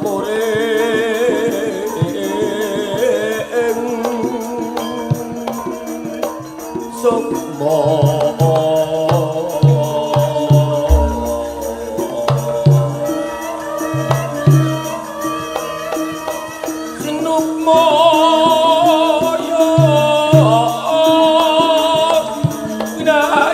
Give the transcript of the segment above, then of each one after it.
Amuring sukma. Sinukmaya winaya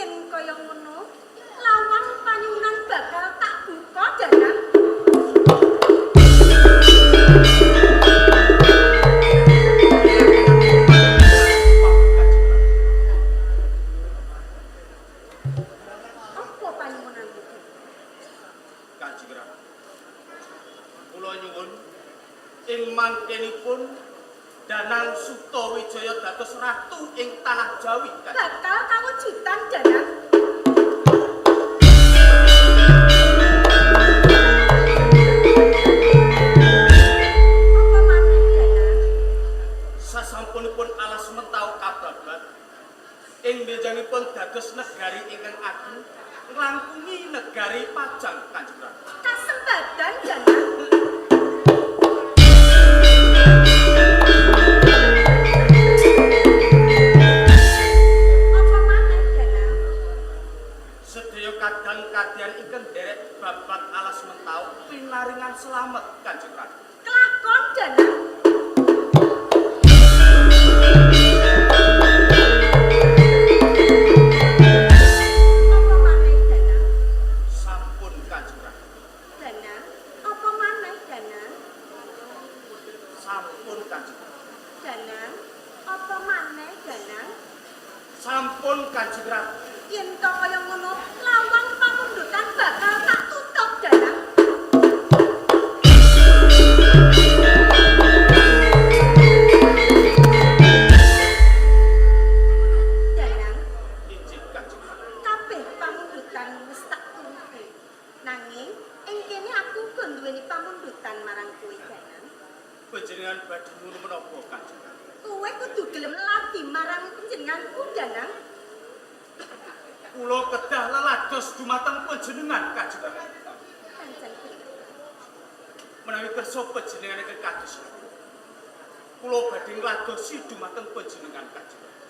ing Kelakon Danang. Sampun, Kanjeng Ratu. Yen to kaya ngono, lawang pamundutan bakal tak tutup, Dalang. Dalang, Injih, Kanjeng Ratu. Kabeh pamundutan wis tak turuti. Nanging ing kene aku uga nduweni pamundutan marang kowe, Dalang. Panjenengan badhe nyuwun menapa, Kanjeng Ratu? Kowe kudu gelem ladi marang panjenenganku, Dalang. Kula kedah lelados dumateng panjenengan, Kanjeng Ratu. Pancen bener. Menawi kersa panjenengan ingkang kados ratu, kula badhe ngladosi dumateng panjenengan, Kanjeng Ratu.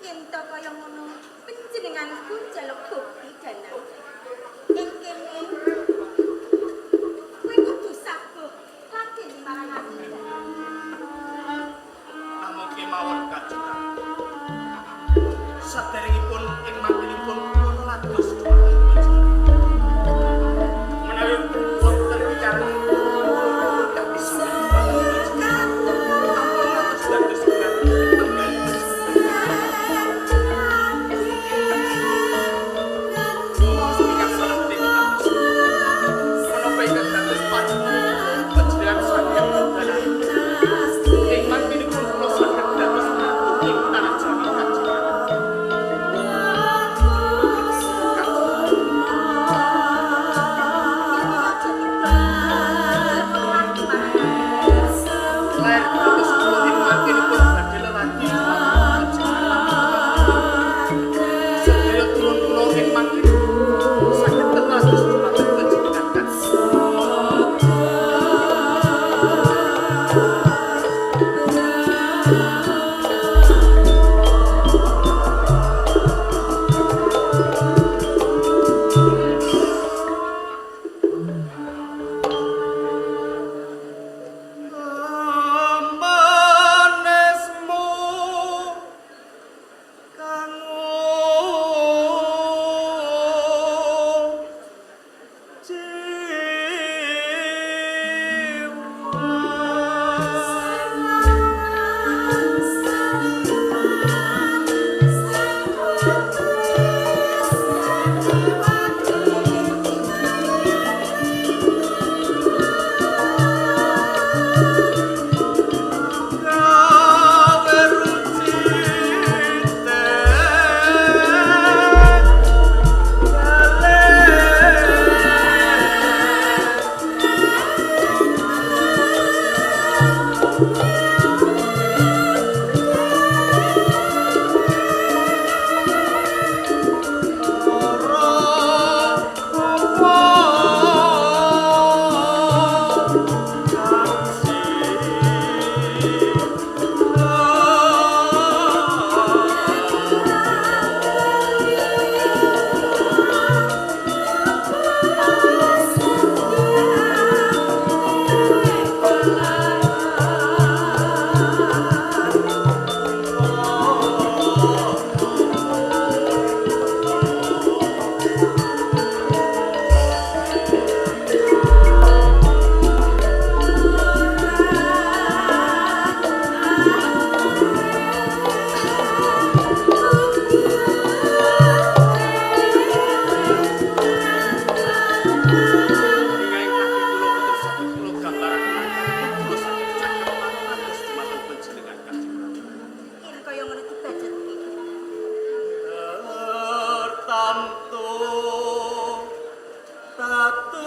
Yen to kaya ngono, panjenenganku njaluk bukti, Dalang. Ing kene kowe kudu sabuh ladeni marang aku, Dalang. Namung kemawon, Kanjeng Ratu. Saderengipun ing mangkinipun kula lelados dumateng panjenengan. Menawi wonten wicara kedah disambi dumateng panjenengan. Ampun ngantos dados pengganti tenggal panjenengan. Maos pingaksana ing menapa ingkang dados panjenengan saged dalan. Ing mangkinipun kula saged dados ratu ing tanah Jawi, Kanjeng Ratu. Aja ladi marang aku. Lair dados kula ing mangkinipun badhe leladi dumateng panjenengan. Sedaya turun kula ing mangkin saged telados dumateng panjenengan, Kanjeng. Manesmu kang jiwa. Gawe rucite gale. Ora apa Ingkang kaki kula boten saged kula gambaraken, kula saged caket manungsa dumateng panjenengan, Kanjeng Ratu. Yen kaya ngono dibacutke. Tertantu tatu.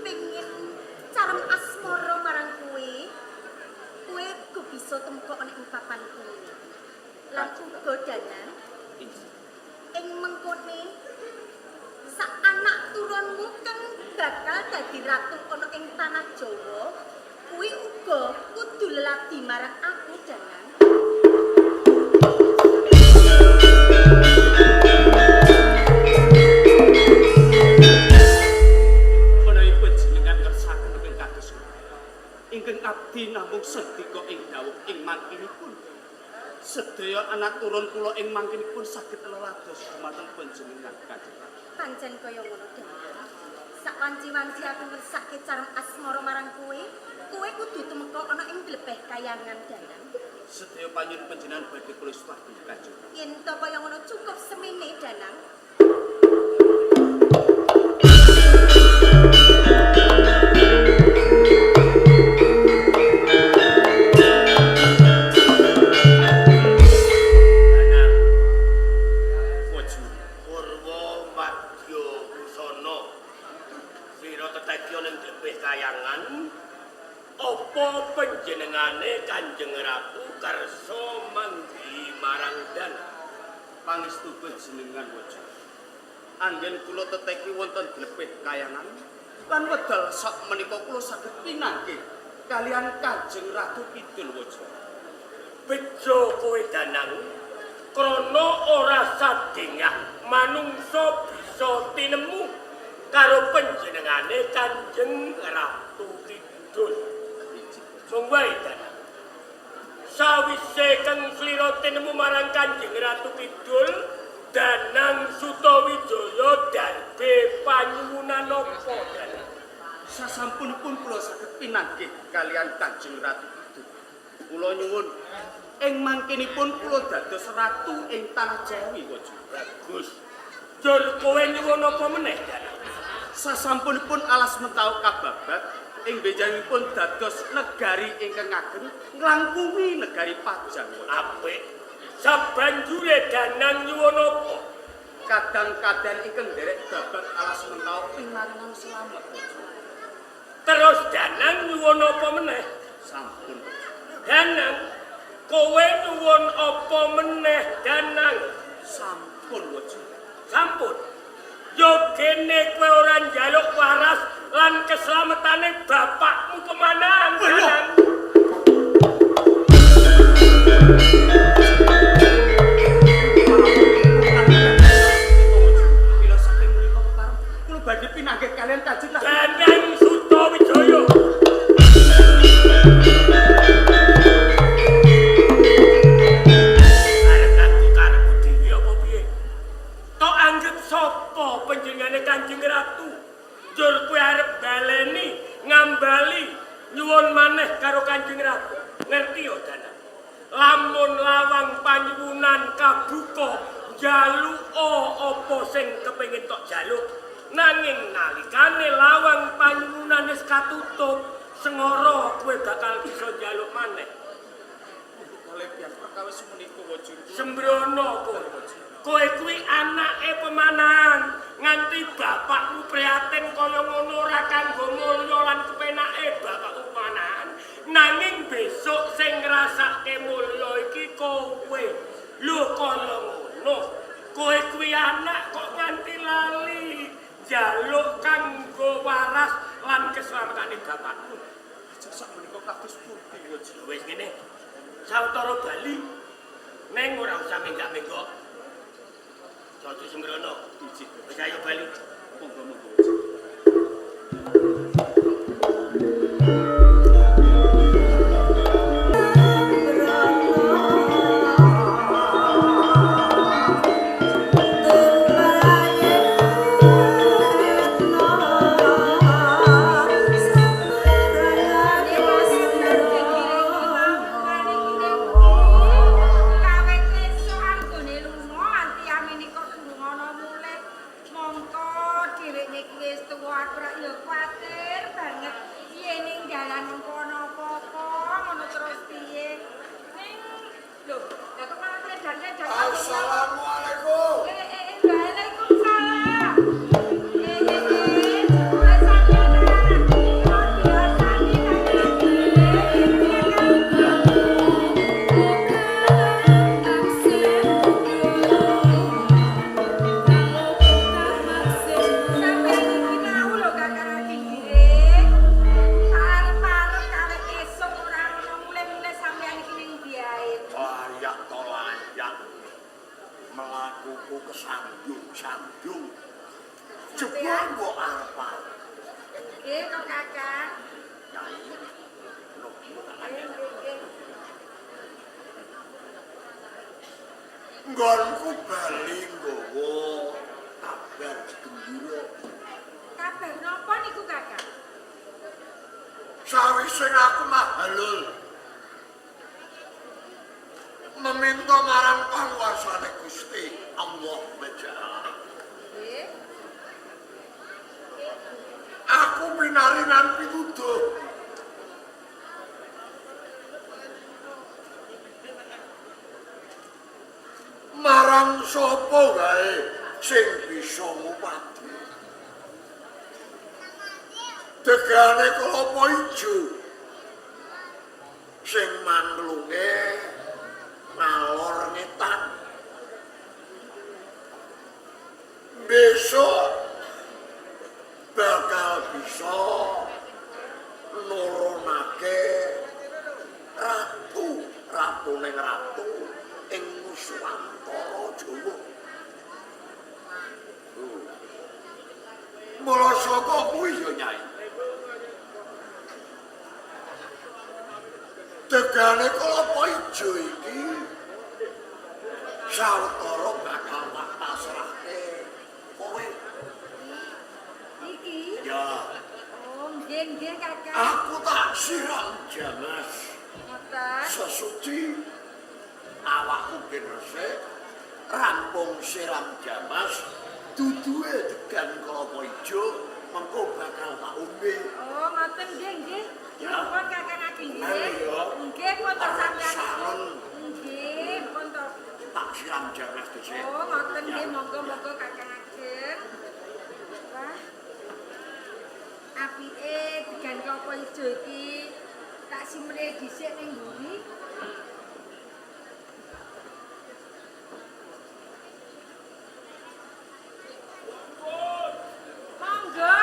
kepengin carem asmara marang kowe, kowe uga bisa tumeka ana ing papan kuwi. Lan uga Danang, ing mengkone sak anak turunmu kang bakal dadi ratu ana ing tanah Jawa, kuwi uga kudu leladi marang aku, Danang. Menawi panjenengan ngersakaken ingkang kados ingkang abdi namung sendika ing dawuh ing mangkinipun. Sedaya anak turun kula ing mangkinipun saged lelados dumateng panjenengan Kanjeng Ratu. Pancen kaya ngono, Danang. Sak wanci-wanci aku ngersake carem asmara marang kowe, kowe kudu tumeka ana ing glepeh kayangan, Danang. Sedaya panyuwun panjenengan badhe kula istahken, Kanjeng Ratu. Yen to kaya ngono cukup semene, Danang. Danang Wajib. Purwa Madya Busana. Sira tetekya ning Dlepih Kayangan. Apa panjenengane Kanjeng Ratu kersa manggi marang Danang? Pangestu panjenengan wajib. Anggen kula teteki wonten Dlepih Kayangan lan wedal sak menika kula saged pinanggih kalian Kanjeng Ratu Kidul wajib. Bejo kowe Danang, krana ora sadingah manungsa bisa tinemu karo panjenengane Kanjeng Ratu Kidul. Mung wae Danang. Sawise kang slira tinemu marang Kanjeng Ratu Kidul, Danang Sutawijaya darbe panyuwunan apa, Danang? Sasampunipun kula saged pinanggih kalian Kanjeng Ratu Kidul. Kula nyuwun ing mangkinipun kula dados ratu ing tanah Jawi wajib. Bagus. Jur kowe nyuwun apa meneh, Danang? Sasampunipun alas Mentaok kababat ing benjangipun dados negari ingkang ageng nglangkungi negari Pajang. Apik. Sabanjure Danang nyuwun apa? Kadang-kadang ingkang nderek babat alas Mentaok pinaringan slamet. Terus Danang nyuwun apa meneh? Sampun. Danang, kowe nyuwun apa meneh, Danang? Sampun wajib. Sampun. Yo kene kowe ora njaluk waras lan keslametane bapakmu kemana, Danang? Mila saking menika kepareng kula badhe pinanggih kalian Kanjeng Ratu. Danang Sutawijaya. Arep aku karepmu dhewe apa piye? Tok anggep sapa panjenengane Kanjeng Ratu? Njur kowe arep baleni, ngambali, nyuwun maneh karo Kanjeng Ratu. Ngerti ya, Danang? Lamun lawang panyuwunan kabuka, njaluka apa sing kepengin tok jaluk. Nanging nalikane lawang panyuwunan wis katutup, sengara kowe bakal bisa njaluk maneh. Kalih piyambak perkawis menika wajib. Sembrono kowe. Kowe kuwi anake pemanahan, nganti bapakmu prihatin kaya ngono ora kanggo mulya lan kepenake bapakmu pemanahan. Nanging besok sing ngrasake mulya iki kowe. Lho kaya ngono. Kowe kuwi anak kok nganti lali njaluk kanggo waras lan keslametane bapakmu. Sak menika kados pundi wajib? Wis ngene. Sawetara bali neng ora usah menggak-menggok. Cucu sembrono. Ijik. Wis ayo bali. Monggo-monggo wajib. Kawit esuk anggone lunga anti amene kok durung ana mulih. Mongko dheweke kuwi Nggih kok Kakang. Nyai. Lho, Nggih, nggih, nggih. Nggonku bali nggawa kabar gembira. Kabar napa niku Kakang? Sawise aku mahalul meminta marang panguwasane Gusti Allah Ta'ala. Nggih. Aku pinaringan pituduh. Marang sapa wae sing bisa ngupati. Degane kelapa ijo sing manglunge ngalor ngetan. Besok bakal bisa nurunake ratu, ratune ratu ing Nuswantara Jawa. Mula saka kuwi ya Nyai. Degane kelapa ijo iki sawetara bakal tak pasrahke kowe. Iki. Ya. Oh, nggih nggih Kakang. Aku tak siram jamas Ngoten. sesuci awakku ben resik rampung siram jamas duduhe degan kelapa ijo mengko bakal tak ombe. Oh, ngoten nggih nggih. Ya. Nuwun Kakang Ageng nggih. Ayo. Nggih pun to sampeyan. Saron. Nggih, pun to. Tak siram jamas dhisik. Oh, ngoten nggih Ya. monggo-monggo Kakang Ageng. Wah. Apike degan kelapa ijo iki tak simene dhisik ning mburi. Monggo.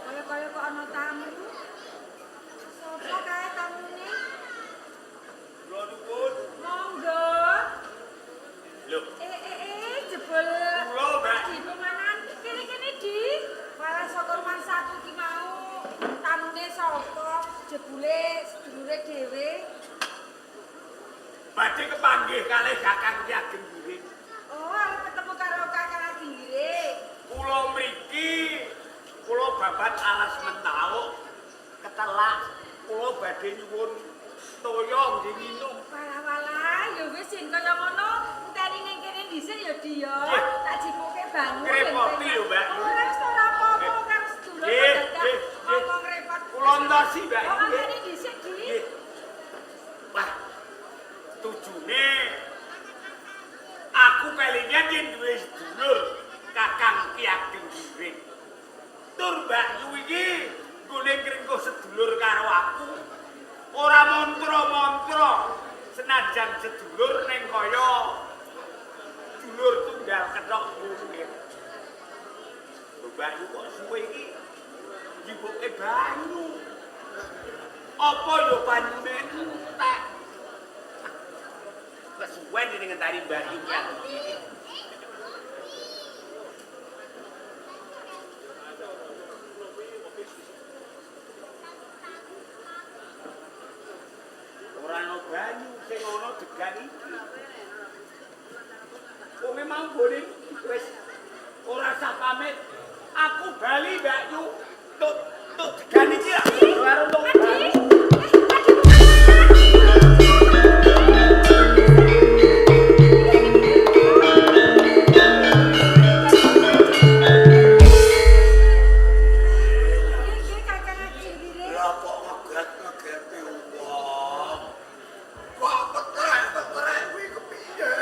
Kaya-kaya kok ana tamu. Sopo kae tamune? Kula nuwun. Monggo. Lho, Jebul. Kula, Mbak. Di pemanan kene-kene di. Walah saka rumah satu ki mau tamune sapa? Jebule sedulure dhewe. Badhe kepanggih kalih Kakang Ki Ageng Giring. Oh, arep ketemu karo Kakang Ageng Giring. Kula mriki kula babat alas mentauk ketelak kula badhe nyuwun toya nggih nginum. Walah-walah, ya wis yen kaya ngono, enteni ning kene dhisik ya Di ya. Nggih. Tak jipuke bangun. Ngrepoti lho, Mbak. Ora wis ora apa-apa karo sedulur Nggih, kok dadak nggih, nggih. ngomong repot. Kula entosi, Mbak. Oh, Nggih. enteni dhisik, Di. Nggih. Wah. Tujune aku kelingan yen duwe sedulur Kakang Ki Ageng Giring. Tur Mbak Yu iki nggone ngringkuh sedulur karo aku. Ora mantra-mantra senajan sedulur ning kaya dulur tunggal kethok kuwi. Lho Mbak Yu kok suwe iki njipuke banyu. Apa ya banyune entek? Kesuwen ini ngenteni Mbak Yu ki aku. Ora ana banyu sing ana degan iki. Wonge mau nggone wis ora usah pamit. Aku bali Mbak Yu. Tuk tuk degan iki lah karo tuk Adi. banyu. Adi. Nggih, Kakang Ageng Giring. Lah kok ngeget-ngegete wong. Kok petrek-petrek kuwi kepiye?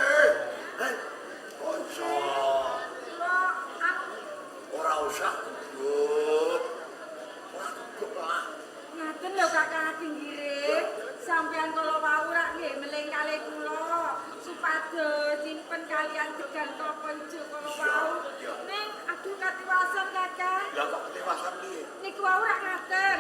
Heh, kok iso? Kula aku Ora usah gugup. Ora gugup lah. Ngaten lho Kakang Ageng Giring. Sampeyan kala wau rak nggih meling kalih kula supados simpen kalian degan kelapa ijo kala wau. Iya. Ning aduh katiwasan Kakang. Lah kok ketiwasan piye? Niku wau rak ngaten.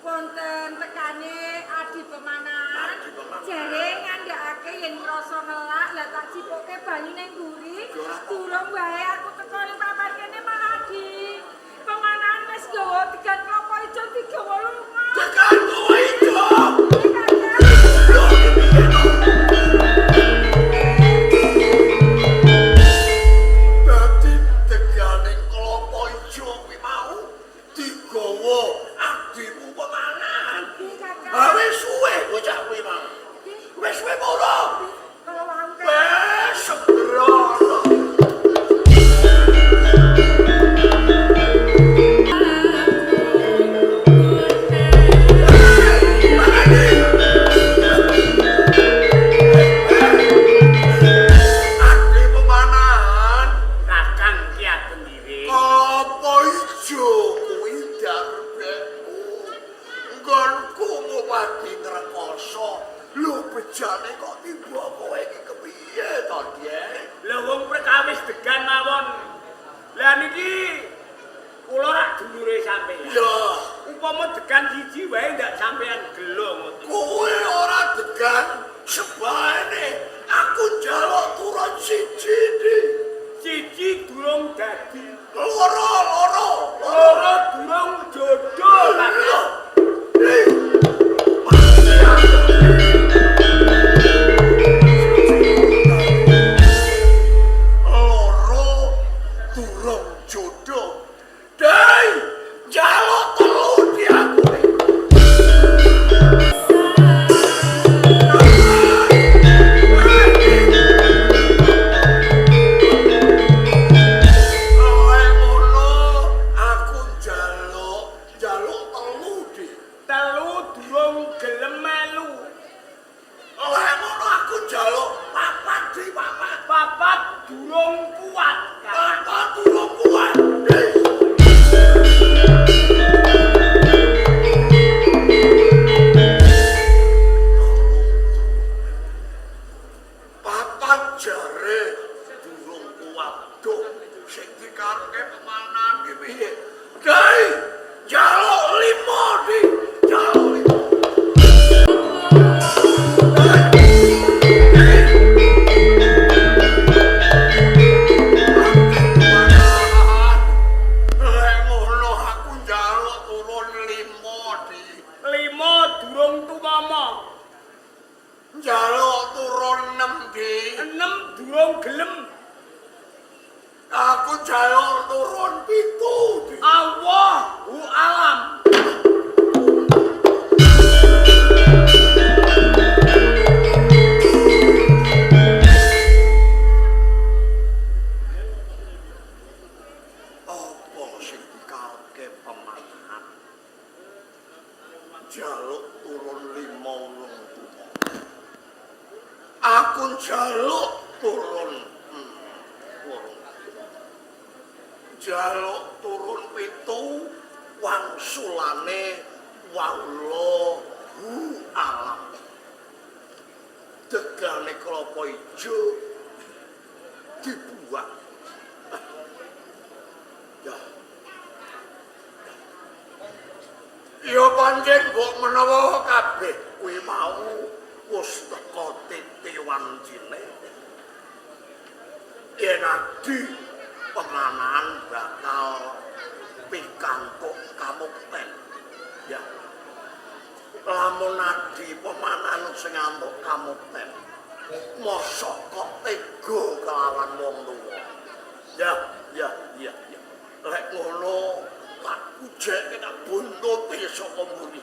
Wonten tekane Adi Pemanan. Adi Pemanan. Jare ngandhakake yen ngrasa ngelak lah tak cipuke banyu ning mburi. Ya ora kok. Durung wae aku teko ning papan kene malah Adi Pemanan wis nggawa Degan klapa ijo digawa lunga. Degan kowe ijo. Nggih, Kakang. Lho iki piye to? Dadi degane klapa ijo kuwi mau digawa adimu pemanahan. Nggih, Kakang. Ha wis suwe bocah kuwi mau. Wis suwe apa ora? Kala wau, Kakang. Wes sembrono. Adi pemanahan. Kakang Ki Ageng Giring. Apa ijo kuwi darbekku? Nggonku ngopati ngrekoso. Lho bejane kok tiba kowe iki kepiye to, Dyek? Lha wong perkawis degan mawon. Lah niki kula rak dulure sampeyan. Ya, Upama degan siji wae ndak sampeyan gelo ngoten. kowe ora degan sebaene aku njaluk turun siji di. Siji durung dadi, Loro, loro, loro. loro durung jodoh. Lho. Di. Mati aku. Loro durung jodoh. Dai, njaluk telu di aku. Oleh ngono aku njaluk, njaluk telu di. Telu durung gelem melu. Oleh ngono aku njaluk papat di papat. Papat durung kuat. Kakang. Papat durung kuat. Di. Papat jare durung kuat. Duh, sing dikarepke pemanahan ki piye? Dai, njaluk limo di, njaluk limo. Lek ngono aku njaluk turun limo di. Lima durung tumama. Njaluk turun 6 di. Enem durung gelem. Aku njaluk turun 7 di. Allahu alam. Apa sing dikarepke pemanahan? Njaluk turun 5 urung tuwa. Aku njaluk turun urung. Njaluk turun 7 wangsulane wallahu alam. Degane klapa ijo dibuang. Ya. Ya pancen mbok menawa kabeh kuwi mau wis teka titi wancine. Yen adi pemanahan bakal pikantuk kamukten. Ya. Lamun adi pemanahan sing antuk kamukten, mosok kok tega kelawan wong tuwa. Ya, ya, ya, ya. Lek ngono tak ujeke tak buntuti saka mburi.